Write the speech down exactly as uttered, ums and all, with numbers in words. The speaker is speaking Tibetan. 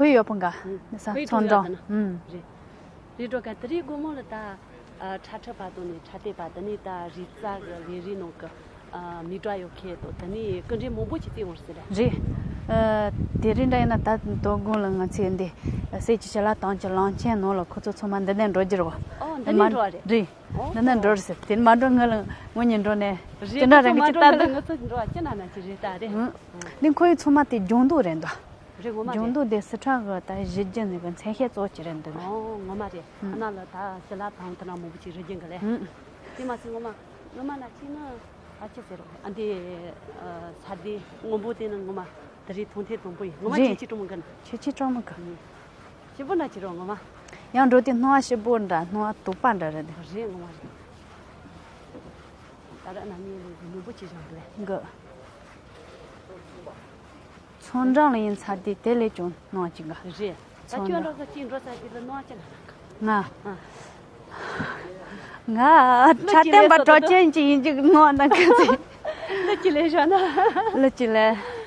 ཁོ་ཡོད་པོ་འགའ། ཨུ། ནི་ས་ཁོ་ཚོང་འགྲོ་ཡོད་ན། ཨུ། རེད། རེད་འགྲོ་ག་དེ་རིང་དགོང་མོ་ལ་ད། ཨ། ཁྲ་ཁྲ་བར་དུ་ནས་ཁྲ་ཏེ་བར་དུ་ནས་ད་རི་རྩ་གི་ལས་རིགས་ནང་གི། ཨ། མི་དྲག་ཡོད་མཁན་དང་དེ་ནས་སྐུ་མགྲོན་མང་པོ་ཞིག་བཙལ་འོང་ཟེར་ར། རེད། ཨ། དེ་རིང་འདྲ་ཡིན་ན་ད་དོ་དགོང་ལ་ང་ཚོས་འདི་སྲས་ཀྱི་ཞལ་ལག་དང་གྱི་གླང་ཆེན་ནང་ལ་ཁོ་ཚོ་ཚང་མ་འདི་ནས་འགྲོ་རྒྱུ་རེད་བ། ཨོ། འདི་ནས་འགྲོ་བ་རེད། རེད། ཨོ། འདི་ནས་འགྲོ་རེད་ཟེར། དེ་མ་འགྲོ་ངོས་ལ་ངོས་གཉིས་འགྲོ་ནས། རེད། ཅི་འདྲ་རེད། ང་ཚོ་ཅི་ད་ལྟ་ང་ཚོ་འགྲོ་བ་ཅི་ན་ན་ཅི་རེད་ད་རེད། ཨུ། འདི་ཁོ་ཡི་ཚང་མ་དེ་ལྗང་མདོག་རེད་འདུག་རེད། ངོ་མ་རེད། ལྗང་མདོག་དེ་སི་ཁྲོན་གི་ད་གཞི་རྒྱུ་ནས་གི་མཚན་ཤས་གཙོ་ཅི་རེད་འདུག་ཨོ། ངོ་མ་རེད། ཨུ། ཨ་ན་ལ་ད་ཞི་ལ་དང་དེ་ན་མང་པོ་ཅིག་རི་རྒྱུ་གི་ལས། ཨུ། དེ་མ་ཟད་ངོ་མ་ངོ་མ་ན་ཅི་ན་ཨ་ཅི་ཟེར་རོ། ཨ་འདི་ས་དེ་སྔོན་པོ་དེ་ནི་ངོ་མ་དེ་རིང་མཐོང་ཐེངས་དང་པོ་ཡིན། ངོ་མ་རེད། ཁྱེད་ཀྱིས་སྤྲོ་མོ་གི་ན། ཁྱེད་ཀྱིས་སྤྲོ་མོ་གི། ཨུ། ཞིབ་པོ་ན་ཅི་རོ་ངོ་མ། ཡང་འགྲོ་དེ་སྣང་བ་ཞིབ་པོ་འདྲ། སྣང་བ་དུག་པ་འདྲ་རེད་འདུག་རེད། ངོ་མ་རེད། ད་ར་ན་མི་ལས་མང་པོ་ཅིག་བཞག་འདུག་གི། ཚོང་འགྲམ་ལ་ཡིན་ཚ་དེ་དེ་ལས་ཀྱང་སྣང་ཅིག་ག་རེད། ད་ཚོང་ཁྱོད་འགྲམ་འགྲོ་ག་ཅིག་འགྲོ་ས་དེ་ལ་སྣང་ཅི་ན། ང་། ཨ། ང་ཁྲ་སྟོན་པ་གྲོགས་ཅན་ཅིག་ཡིན་ཅིག་སྣང་ན་གི་ཚེ། ལ་ཅི་ལས་བཞག་ན། ལ་ཅི་ལས།